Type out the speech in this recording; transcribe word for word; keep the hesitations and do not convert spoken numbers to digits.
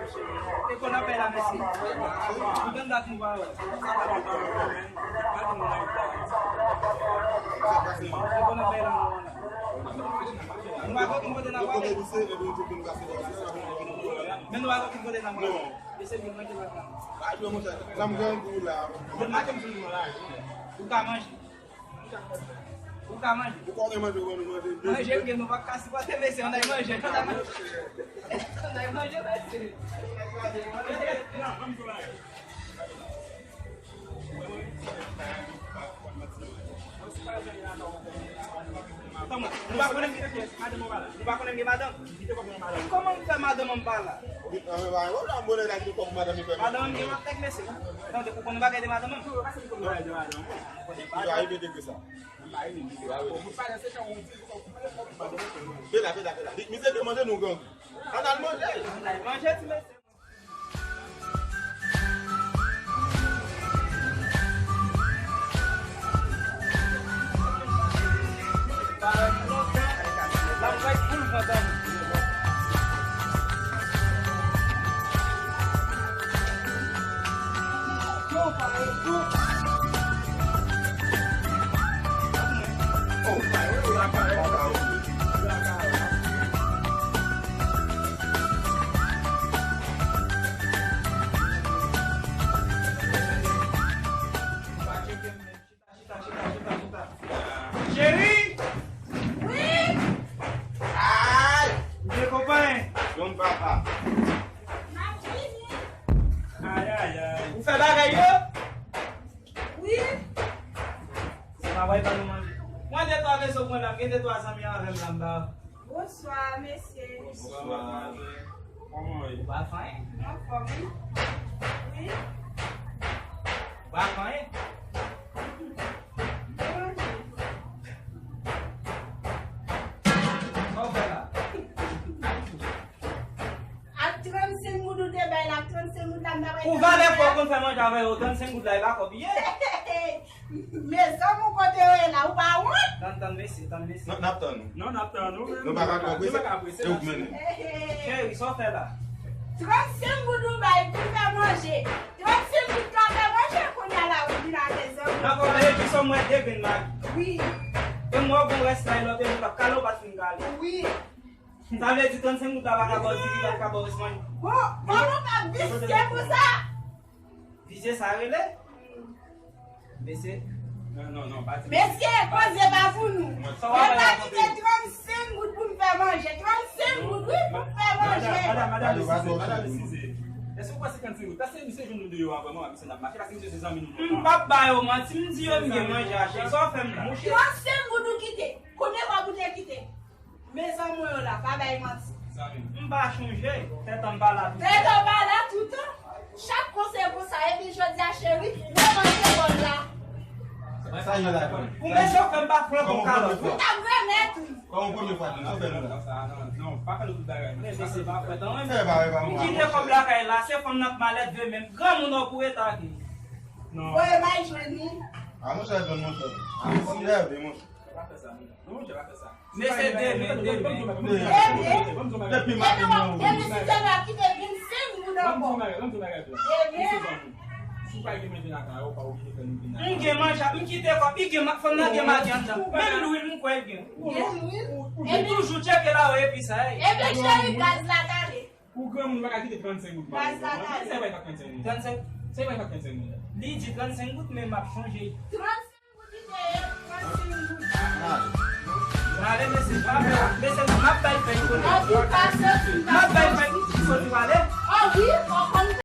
Te konn ap bay la, mèsi. Pou tann dat nou pa wè. Te konn ap bay la, nou wè la. Nou pa gen okenn kote n ap prale. Men nou pa gen okenn kote n ap prale. Mesye, vin manje la. Pa jwe, monchè. Sa m grangou la. Vin manje m toujou la. Ou ka manje. Ou ka manje. Ou konnen manje, ou ban nou manje. Manje, m gen, nou pa ka sipòte, mesye, ann al manje. Ann al manje. Ann al manje, mesye. Nou pa konnen m gen madanm. Nou pa konnen m gen madanm. Kòman m fè madanm an pa la? Madanm an gen mantèk, mesye. Tande, ou konnen bagay de madanm an? Peda, peda, peda. Misye te manje nou gang. Ann al manje. Ann al manje, ti mesye. Cheri! Wi! Ay! Ou byen, konpay? Yon papa. M ap vini. Ay, ay, ay. Ou fè bagay yo? Wi. Se pa bay pa nou manje. Mwen de twa veso mwen la, m gen de twa zanmi avè m la, m ba. Bonswa, mesye. Bonswa. Kòman w ye? Ou pa fè anyen? Anfòm, wi. Wi. Ou pa fè anyen? Mwen manje. Sa w fè la? Ak trannsenk goud ou te bay la, trannsenk goud la, m ta bay. Pou valè fò konn fè manje avè yo, trannsenk goud la, e pa kòb li ye. Mezanmi, kote yo ye la, ou pa wont? Tann, tann, mesye, tann, mesye. N ap tann ou. Non, n ap tann ou. Nou pa ka prese, se ou k mennen. Cheri, sa w fè la? Trannsenk goud ou bay pou fè manje. Trannsenk goud ka fè manje, kounye a la, ou vin avè zanmi. Dakò, men epi sa mwen te vin mari. Wi. E mwen, bon, rès la, e lòt, e lòt, ap kale, ou pa t fin kale. Wi. Sa vle di trannsenk goud la pa ka ba w diri, pa ka ba w rès manje. Bon, kòman w ka visye konsa? Visye sa rele? Mesye. Non, non, non, pa di. Mesye, koze pa pou nou. Mwen pa kite trannsenk goud pou m fè manje. Trannsenk goud, wi, pou m fè manje. Madam, madam, madam, eskize, madam, eskize. Èske w kwè se trannsenk goud? Paske misye jwenn nou deyò a vrèman, misye n ap mache, paske misye se zanmi nou. M p ap ba yo manti, m di yo m gen manje achte. Sa w fè m la? Trannsenk goud ou kite. Konbyen kòb ou te kite? Mezanmi yo la, pa bay manti. M pa chonje, fè tan m pa la toutan. Fè tan pa la toutan. Chak kou se konsa, epi jodi a, cheri, mwen manje kòb la. Sa ye la, pou mesye fè m pa flanke yon kalòt. Ou t ap remèt, wi. Kòman premye fwa nou fè nou la? Non, non, pa fè nou tout bagay. Men mesye pa fè tan, wi. Fè bagay pa mwen. M kite kòb lakay la, se fanm nan k malèt vre menm. Granmoun an pou etake. Non. Voye bay jwenn li. A, monchè, jwenn monchè. A, monchè, monchè. Pa fè sa, non. Non, monchè, pa fè sa. Mesye, demen, demen. Demen. Depi maten, demen, si se la kite vennsenk goud ankò. Demen. M gen manje, m kite kòb, li gen ma-, fanm nan gen magi anndan. Menm lwil, m kwè l gen. Gen lwil. Li toujou tcheke la, epi sa, ey. Epi cheri, gaz la kale. Pou granmoun pa ka kite trannsenk goud. Gaz la kale. Sa e pa trannsenk goud. Trannsenk. Sa e pa trannsenk goud. Li di trannsenk goud, men m ap chonje. Trannsenk goud li te ye, trannsenk goud. Prale, mesye, pa fè, mesye, m ap bay fèy konnen. M ap bay fèy soti prale. O wi, fò konn